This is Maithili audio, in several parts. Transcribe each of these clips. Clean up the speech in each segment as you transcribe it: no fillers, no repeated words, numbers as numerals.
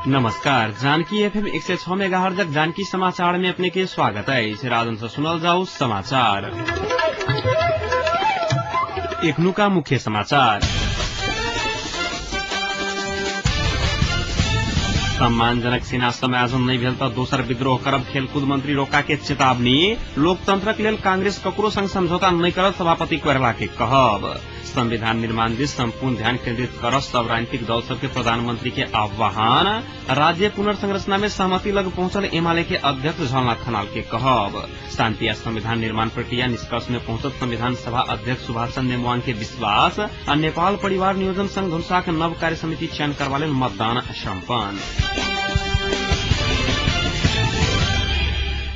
नमस्कार, जानकी एफएम 106 मेगाहर्जक जानकी समाचार में अपने के स्वागत है। राजन से सुनल जाऊ समाचार। एखनुका मुख्य समाचार। सम्मानजनक सेना समायोजन नहि भेल त दोसर विद्रोह करब खेलकूद मंत्री रोका के चेतावनी। लोकतंत्रक लेल कांग्रेस ककरो संग समझौता नहि करत सभापति कोइराला के कहब। संविधान निर्माण दिस सम्पूर्ण ध्यान केन्द्रित कर सब राजनीतिक दल सबके प्रधानमंत्री के आह्वान। राज्य पुनर्संरचना में सहमति लग पहुंचल एमाले के अध्यक्ष झलनाथ खनाल के कहब। शांति आ संविधान निर्माण प्रक्रिया निष्कर्ष में पहुंचत संविधान सभा अध्यक्ष सुभाष चन्द्र नेमुआङ के विश्वास। आ नेपाल परिवार नियोजन संघ धनुषाक नव कार्य समिति चयन करवा लेल मतदान सम्पन्न।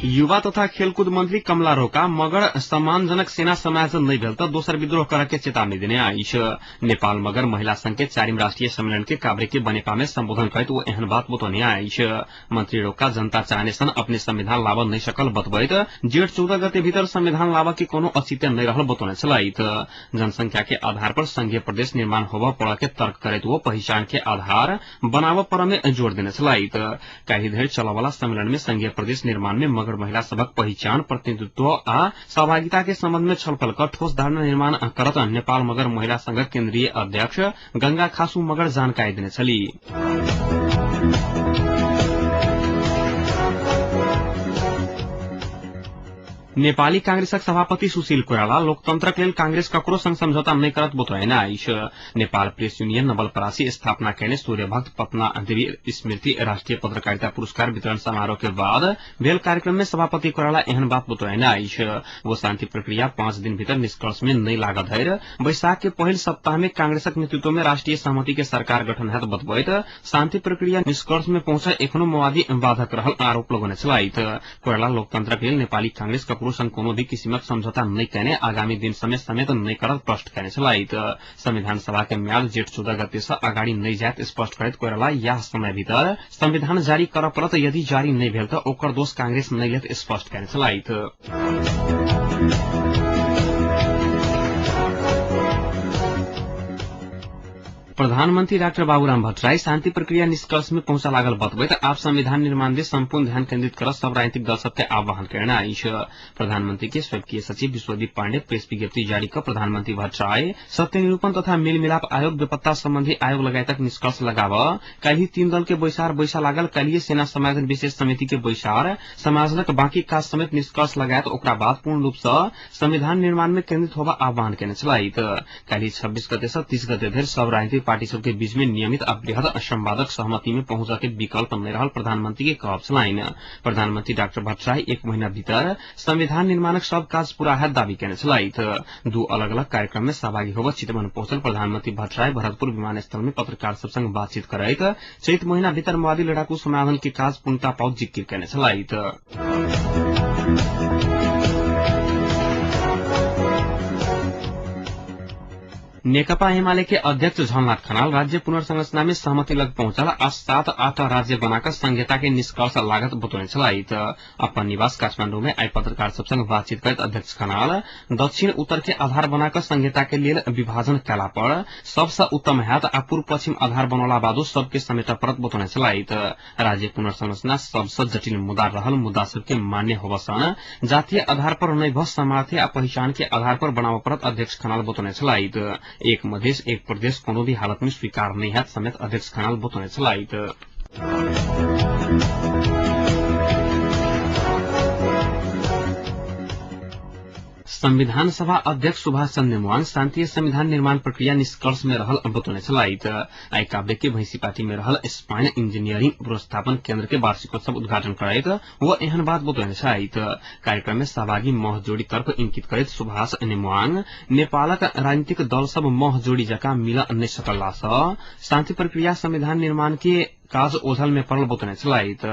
युवा तथा खेलकूद मंत्री कमला रोका मगर सम्मानजनक सेना समायोजन नहि भेल त दोसर विद्रोह कर के चेतावनी देने अछि। नेपाल मगर महिला संघ के चारिम राष्ट्रीय सम्मेलन के काभ्रे के बनेपा में संबोधन करैत ओ एहन बात बतौने अछि। मंत्री रोका जनता चाहने सन अपने संविधान लाबऽ नहि सकल बतबैत जेठ 14 गते भीतर संविधान लाबऽ के कोनो औचित्य नहि रहल बतौने छलथि। जनसंख्या के आधार पर संघीय प्रदेश निर्माण होबऽ पड़ऽ के तर्क करैत ओ पहिचान के आधार बनाबऽ पड़ऽ में जोड़ देने छलथि। काल्हि धरि चलऽ सम्मेलन में संघीय प्रदेश निर्माण में मगर महिला सभक पहिचान, प्रतिनिधित्व आ सहभागिता के संबंध में छलफल क ठोस धारणा निर्माण करत नेपाल मगर महिला संघक केन्द्रीय अध्यक्ष गंगा खासू मगर जानकारी देने छली। नेपाली कांग्रेसक सभापति सुशील कोइराला लोकतंत्रक लेल कांग्रेस ककरो संग समझौता नहि करत बतौने अछि। नेपाल प्रेस यूनियन नवलपरासी स्थापना कयने सूर्यभक्त पत्ना देवी स्मृति राष्ट्रीय पत्रकारिता पुरस्कार वितरण समारोह के बाद भेल कार्यक्रम में सभापति कोइराला एहन बात बतौने अछि। वो शांति प्रक्रिया 5 दिन भीतर निष्कर्ष में नहि लागत धरि वैशाख के पहिल सप्ताह में कांग्रेसक नेतृत्व में राष्ट्रीय सहमति के सरकार गठन हैत बतबैत शांति प्रक्रिया निष्कर्ष में पहुंचे एखनो माओवादी बाधक रहल आरोप लगौने छलथि। कोइराला लोकतंत्रक लेल नेपाली कांग्रेस ककरो संग कोनो भी किसिमक समझौता नहि कयने आगामी दिन समय समेत नहि करत स्पष्ट कयने छलथि। संविधान सभा के म्याद जेठ 14 गते से अगाडि नहि जायत स्पष्ट करैत कोइराला यह समय भीतर संविधान जारी करऽ पड़त, यदि जारी नहि भेल त ओकर दोष कांग्रेस नहि लेत स्पष्ट कयने छलथि। प्रधानमंत्री डाक्टर बाबूराम भट्टराई शांति प्रक्रिया निष्कर्ष में पहुंचा लागल बतबैत आब संविधान निर्माण दिस सम्पूर्ण ध्यान केन्द्रित कर सब राजनीतिक दल सबके आह्वान करना अछि। प्रधानमंत्री के स्वकीय सचिव विश्वदीप पाण्डे प्रेस विज्ञप्ति जारी कर प्रधानमंत्री भट्टराई सत्य निरूपण तथा मेलमिलाप आयोग, बेपत्ता संबंधी आयोग लगायतक निष्कर्ष लगाव काल्हि 3 दल के बैसार बैसा लागल काल्हि सेना समायोजन विशेष समिति के बैसार समायोजनक बाँकी काज समेत निष्कर्ष लगायत ओकरा बाद पूर्ण रूप से संविधान निर्माण में केन्द्रित होबा आह्वान केने छलथि। काल्हि 26 गते से 30 गते धरि सब राजनीतिक पार्टी सबके बीच में नियमित आ बृहद संवादक सहमति में पहुंच के विकल्प नहि रहल प्रधानमंत्री के कहब छलनि। प्रधानमंत्री डाक्टर भट्टराई 1 महीना भीतर संविधान निर्माणक सब काज पूरा हैत दावी केने छलथि। 2 अलग अलग कार्यक्रम में सहभागी होब चितवन पहुंचल प्रधानमंत्री भट्टराई भरतपुर विमानस्थल में पत्रकार सब संग बातचीत करैत चैत महीना भीतर माओवादी लड़ाकू समाधान के काज पूर्णता पाउत जिकिर केने छलथि। नेकपा एमाले के अध्यक्ष झलनाथ खनाल राज्य पुनर्संरचना में सहमति लग पहुंचल आ 7-8 राज्य बनाकर संघीयता के निष्कर्ष लागत बतौने छलथि। अपन निवास काठमांडू में आइ पत्रकार सब संग बातचीत करैत अध्यक्ष खनाल दक्षिण उत्तर के आधार बनाकर संघीयता के लेल विभाजन कयला पर सबसे उत्तम हैत आ पूर्व पश्चिम आधार बनौला बादो सबके समेट परत बतौने छलथि। राज्य पुनर्संरचना सबसे जटिल मुद्दा रहल मुद्दा सबके मान्य होबसन जातीय आधार पर नहि भ सामर्थ्य आ पहिचान के आधार पर बनाबऽ परत अध्यक्ष खनाल बतौने छलथि। एक मधेश एक प्रदेश कोनो भी हालत में स्वीकार नहीं है समेत अध्यक्ष खनाल बतौने छलथि। संविधान सभा अध्यक्ष सुभाष चन्द्र नेमुआङ शान्ति संविधान निर्माण प्रक्रिया निष्कर्ष में रहल बतौने छलथि। आइ काभ्रे के भैंसीपाटी में रहल स्पाइन इंजीनियरिंग पुनर्स्थापन केन्द्र के वार्षिकोत्सव उद्घाटन करैत वो एहन बात बतौने छलथि। कार्यक्रम में सहभागी मह जोड़ी तर्फ इंकित करैत सुभाष नेमुआङ नेपालक राजनीतिक दल सब मह जोड़ी जकाँ मिल नहि सकला सँ शान्ति प्रक्रिया संविधान निर्माण के काज ओझल में पड़ल बतौने छलथि।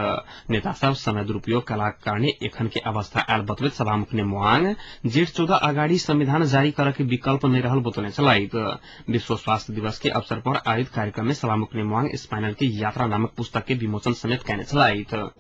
नेता सब समय दुरूपयोग कयलाक कारणे एखन के अवस्था आयल बतबैत सभामुख नेमुआङ जेठ 14 अगाडि संविधान जारी करऽ के विकल्प नहि रहल बतौने छलथि। विश्व स्वास्थ्य दिवस के अवसर पर आयोजित कार्यक्रम में सभामुख नेमुआङ स्पाइनल के यात्रा नामक पुस्तक के विमोचन समेत कयने छलथि।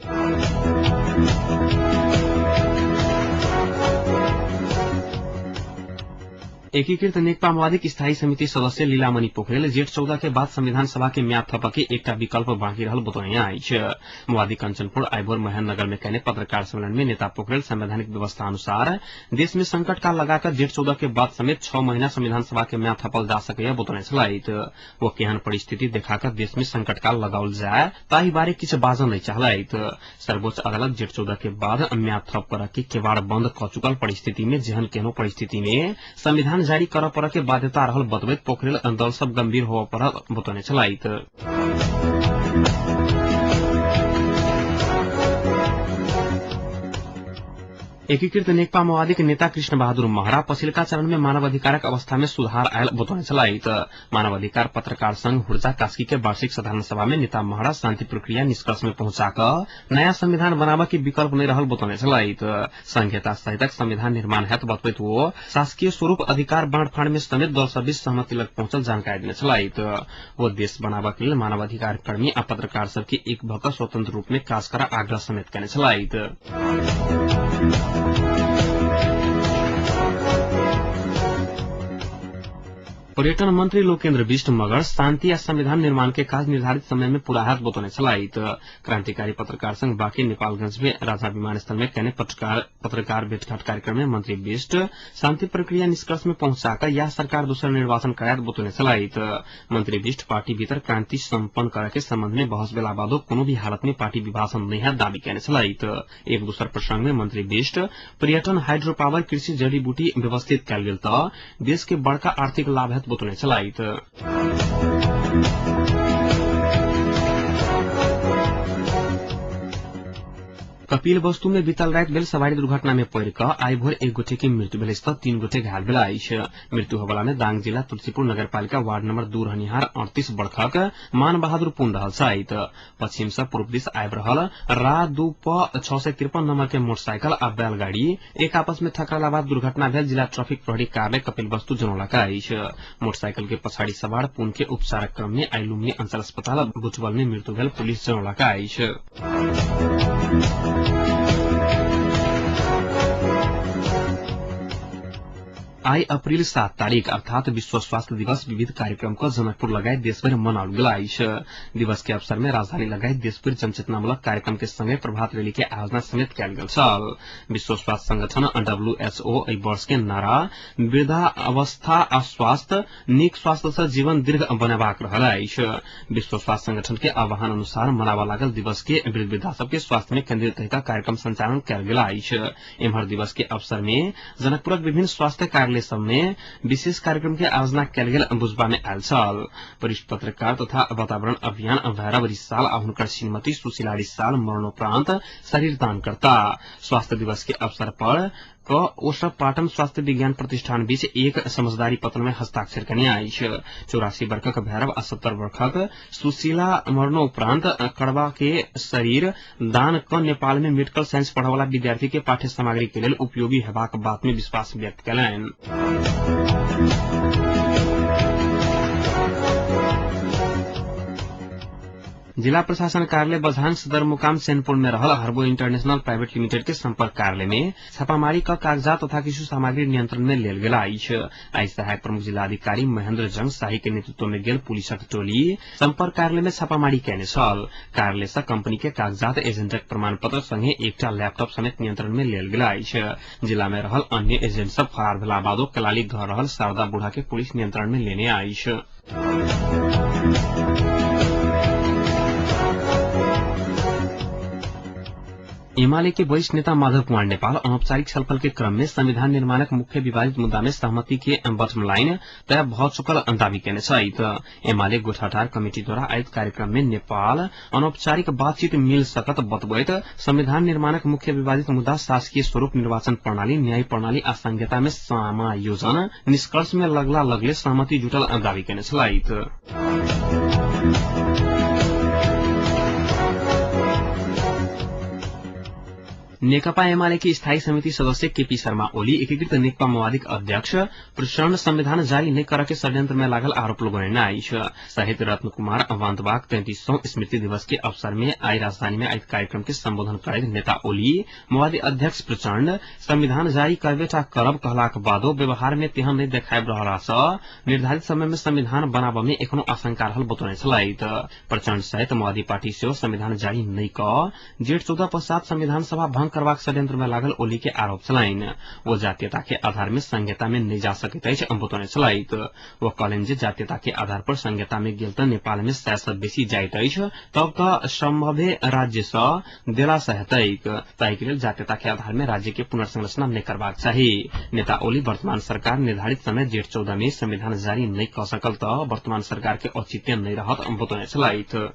एकीकृत नेकपा माओवादीक स्थायी समिति सदस्य लीलामणि पोखरेल जेठ 14 के बाद संविधान सभा के म्याद थपके एकटा विकल्प बाँकी रहल बतौने अछि। माओवादी कंचनपुर आइभोर महेन्द्रनगर में कयने पत्रकार सम्मेलन में नेता पोखरेल संवैधानिक व्यवस्था अनुसार देश में संकटकाल लगाकर जेठ 14 के बाद समेत 6 महीना संविधान सभा के म्याद थपल जा सकैया बतौने छलथि। वो केहन परिस्थिति देखाकर देश में संकटकाल लगाओल जाय ताहि बारे किछु बाजऽ नहि चाहलथि। सर्वोच्च अदालत जेठ 14 के बाद म्याद थप करऽ के केवाड़ बंद क चुकल परिस्थिति में जेहन केहनो परिस्थिति में संविधान जारी करऽ पड़ऽ के बाध्यता रहल बतबैत पोखरेल दल सब गंभीर होबऽ पड़ल बतौने छलथि। एकीकृत नेकपा माओवादीक नेता कृष्ण बहादुर महरा पछिल्का चरण में मानवाधिकारक अवस्था में सुधार आयल बतौने छलथि। मानवाधिकार पत्रकार संघ हुर्जा कास्की के वार्षिक साधारण सभा में नेता महरा शान्ति प्रक्रिया निष्कर्ष में पहुंचा नयाँ संविधान बनाबऽ के विकल्प नहीं रहल बतौने छलथि। संघीयता सहितक संविधान निर्माण हेत बतबैत वो शासकीय स्वरूप अधिकार बाँडफाँड में समेत दल सब बीच सहमति लग पहुंचल जानकारी देने छलथि। वो देश बनाबऽ के लेल मानवाधिकार कर्मी आ पत्रकार सबके एक भऽ स्वतंत्र रूप में काज करऽ आग्रह समेत केने छलथि। पर्यटन मंत्री लोकेन्द्र विष्ट मगर शान्ति आ संविधान निर्माण के काज निर्धारित समय में पूरा हैत बतौने छलथि। क्रांतिकारी पत्रकार संघ बाँकी नेपालगंज में राजा विमानस्थल में कयने पत्रकार भेटघाट कार्यक्रम में मंत्री विष्ट शान्ति प्रक्रिया निष्कर्ष में पहुंचाकर यह सरकार दोसर निर्वाचन करायत बतौने छलथि। मंत्री विष्ट पार्टी भीतर क्रांति सम्पन्न करे के सम्बन्ध में बहस भेला बादो कोनो भी हालत में पार्टी विभाजन नहीं है दावी कयने छलथि। एक दोसर प्रसंग में मंत्री विष्ट पर्यटन, हाइड्रो पावर, कृषि, जड़ी बूटी व्यवस्थित कयल गेल त देश के बड़का आर्थिक लाभ हैत बतौने छलथि। कपिल वस्तु में बीतल राति भेल सवारी दुर्घटना में पड़ि कऽ आइ भोर एक गोटे के मृत्यु भेल अछि तऽ 3 गोटे घायल भेल अछि। मृत्यु होबला में दांग जिला तुलसीपुर नगरपालिका वार्ड नंबर 2 रहनिहार 38 वर्षक मान बहादुर पुन रहल छथि। पश्चिम से पूर्व दिस आबि रहल रा 2 प 653 नंबर के मोटरसाइकिल आ बैलगाड़ी एक आपस में ठकराला बाद दुर्घटना भेल जिला ट्रैफिक प्रहरी कार्यालय कपिल वस्तु जनौलक अछि। मोटरसाइकिल के पछाड़ी सवार पुन के उपचारक क्रम में आइ लुम्बिनी अंचल अस्पताल बुटवल में मृत्यु भेल पुलिस जनौलक अछि। आइ अप्रिल 7 तारीख अर्थात विश्व स्वास्थ्य दिवस विविध कार्यक्रम को जनकपुर लगायत देशभरि मनाओल गेल अछि। दिवस के अवसर में राजधानी लगायत देशभरि जनचेतनामूलक कार्यक्रम के संगे प्रभात रैली के आयोजना समेत कयल गेल छल। विश्व स्वास्थ्य संगठन WHO एहि वर्ष के नारा वृद्धावस्था आ स्वास्थ्य, नीक स्वास्थ्य से जीवन दीर्घ बनेबाक रहल अछि। विश्व स्वास्थ्य संगठन के आह्वान अनुसार मनाबऽ लागल दिवस के वृद्ध वृद्धा सबके स्वास्थ्य में केन्द्रित रहि कार्यक्रम संचालन कयल गेल अछि। एम्हर दिवस के अवसर में जनकपुरक विभिन्न स्वास्थ्य कार्यालय सब में विशेष कार्यक्रम के आयोजना कयल गेल बुझबा में आयल छल। वरिष्ठ पत्रकार तथा वातावरण अभियान भैरव रिसाल आ हुनकर श्रीमती सुशीला रिसाल मरणोपरांत शरीर दानकर्ता स्वास्थ्य दिवस के अवसर पर क ओ सब पाटन स्वास्थ्य विज्ञान प्रतिष्ठान बीच एक समझदारी पत्र में हस्ताक्षर कयने अछि। 84 वर्षक भैरव आ 70 वर्षक सुशीला मरणोपरांत करवा के शरीर दान क नेपाल में मेडिकल साइंस पढ़वाला विद्यार्थी के पाठ्य सामग्री के लेल उपयोगी हेबाक बात में विश्वास व्यक्त कयलनि। जिला प्रशासन कार्यालय बझाङ सदरमुकाम चैनपुर में रहल हर्बो इंटरनेशनल प्राइवेट लिमिटेड के संपर्क कार्यालय में छापामारी क कागजात तथा किछु सामग्री नियंत्रण में लेल गेल अछि। आइ सहायक प्रमुख जिलाधिकारी महेन्द्र जंग शाही के नेतृत्व में गेल पुलिसक टोली संपर्क कार्यालय में छापामारी कयने छल। कार्यालय से कंपनी के कागजात, एजेंटक प्रमाण पत्र संगे एकटा लैपटॉप समेत नियंत्रण में लेल गेल अछि। जिला में रहल अन्य एजेंट सब फरार भेला बादो कलाली घर रहल शारदा बूढ़ा के पुलिस नियंत्रण में लेने अछि। एमाले के वरिष्ठ नेता माधव कुमार नेपाल अनौपचारिक छलफल के क्रम में संविधान निर्माणक मुख्य विवादित मुद्दा में सहमति के बटम लाइन तय भ चुकल दावी केने छथि। एमाले गोठाटार कमिटी द्वारा आयोजित कार्यक्रम में नेपाल अनौपचारिक बातचीत मिल सकत बतबैत संविधान निर्माणक मुख्य विवादित मुद्दा शासकीय स्वरूप, निर्वाचन प्रणाली, न्याय प्रणाली आ संहिता में समायोजन निष्कर्ष में लगला लगले सहमति जुटल दावी केने छलथि। नेकपा एमाले की स्थायी समिति सदस्य केपी शर्मा ओली एकीकृत नेकपा माओवादीक अध्यक्ष प्रचण्ड संविधान जारी नहि करऽ के षड्यंत्र में लागल आरोप लगौने अछि। शहीद रत्न कुमार वान्तवाक 33वां स्मृति दिवस के अवसर में आई राजधानी में आयोजित कार्यक्रम के संबोधन करैत नेता ओली माओवादी अध्यक्ष प्रचण्ड संविधान जारी करबे टा करब कहलाक बादो व्यवहार में तेहन नहि देखाबि रहला सँ निर्धारित समय में संविधान बनाबऽ में एखनो आशंका रहल बतौने छलथि। प्रचण्ड सहित माओवादी पार्टी सेहो संविधान जारी नहि कऽ जेठ 14 पश्चात संविधान सभा भंग करबाक षड्यंत्र में लागल ओली के आरोप छलनि। ओ जातीयता के आधार में संघीयता में नहि जा सकैत अछि बतौने छलथि। ओ कहलनि जे जातीयता के आधार पर संघीयता में गेल तऽ नेपाल में 100 सँ बेसी जाइत अछि तब तऽ संभवे राज्य सँ देला सँ हेतैक, ताहि के लेल जातीयता के आधार में राज्य के पुनर्संरचना नहि करबाक चाही। नेता ओली वर्तमान सरकार निर्धारित समय जेठ 14 में संविधान जारी नहि कऽ सकल तऽ वर्तमान सरकार के औचित्य नहि रहत बतौने छलथि।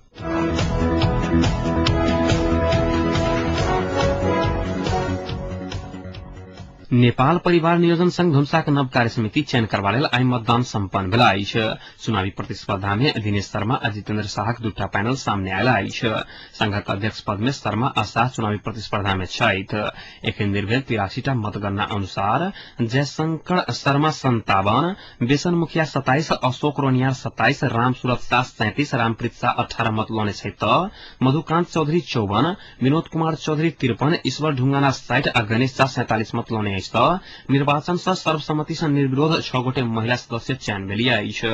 नेपाल परिवार नियोजन संघ धुम्साक नव कार्य समिति चयन करबा लेल आइ मतदान सम्पन्न भेल अछि। चुनावी प्रतिस्पर्धा में दिनेश शर्मा आ जितेन्द्र शाहक दूटा पैनल सामने आयल अछि। संघक अध्यक्ष पद में शर्मा आ शाह चुनावी प्रतिस्पर्धा में छथि। एखन धरि भेल 83 टा मतगणना अनुसार जयशंकर शर्मा 57, बेसन मुखिया 27, अशोक रोनियार 27, रामसूरत शाह 37, रामप्रीत शाह 18 मत लौने छथि तऽ मधुकान्त चौधरी 54, विनोद कुमार चौधरी 53, ईश्वर ढुंगाना 60 आ गणेश झा 47 मत लौने अछि तऽ निर्वाचन सँ सर्वसम्मति सँ निर्विरोध 6 गोटे महिला सदस्य चयन भेली अछि।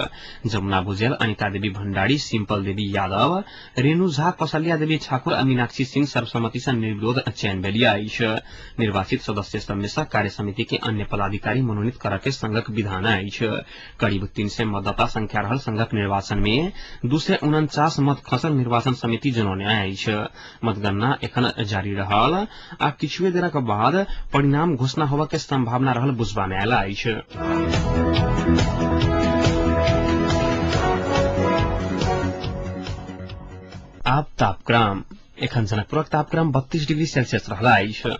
जमुना भुजेल, अनिता देवी भण्डारी, सिम्पल देवी यादव, रेणु झा, कौशल्या देवी ठाकुर आ मीनाक्षी सिंह सर्वसम्मति सँ निर्विरोध चयन भेली अछि। निर्वाचित सदस्य सब में सँ कार्य समिति के अन्य पदाधिकारी मनोनीत करऽ के संघक विधान अछि। करीब 300 मतदाता संख्या रहल संघक निर्वाचन में 249 मत खसल निर्वाचन समिति जनौने अछि। मतगणना एखन जारी रहल आ किछुए देरक बाद परिणाम घोषणा होबऽ के संभावना रहल बुझबा में आयल अछि। आब तापक्रम। एखन जनकपुरक तापक्रम 32 डिग्री सेल्सियस रहल अछि।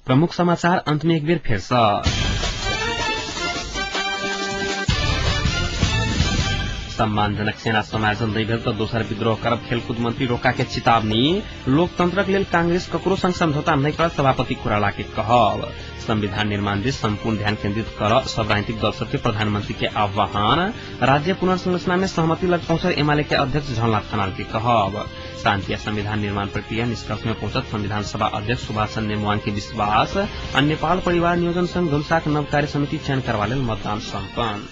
प्रमुख समाचार अंत में एक बेर फेर सँ। सम्मानजनक सेना समायोजन नहि भेल तऽ दोसर विद्रोह करब खेलकूद मंत्री रोका के चेतावनी। लोकतंत्रक लेल कांग्रेस ककरो संग समझौता नहि करत सभापति कोइराला के कहब। संविधान निर्माण दिस संपूर्ण ध्यान केंद्रित कर सब राजनीतिक दल सबके प्रधानमंत्री के आह्वान। राज्य पुनर्संरचना में सहमति लग पहुंचल एमाले के अध्यक्ष झलनाथ खनाल के कहब। शांति आ संविधान निर्माण प्रक्रिया निष्कर्ष में पहुंचत संविधान सभा अध्यक्ष सुभाष चंद्र नेमुआन के विश्वास। आ नेपाल परिवार नियोजन संघ धुम्साक नव कार्य समिति चयन करबा लेल मतदान सम्पन्न।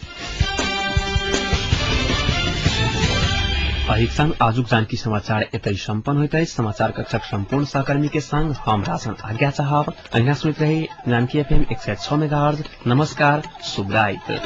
एहि संग आजुक जानकी समाचार एतै सम्पन्न होइत अछि। समाचार कक्षक सम्पूर्ण सहकर्मी के संग हम राजन आज्ञा चाहब। अहिना सुनैत रही जानकी एफएम 106 मेगाहर्ज। नमस्कार, शुभ राति।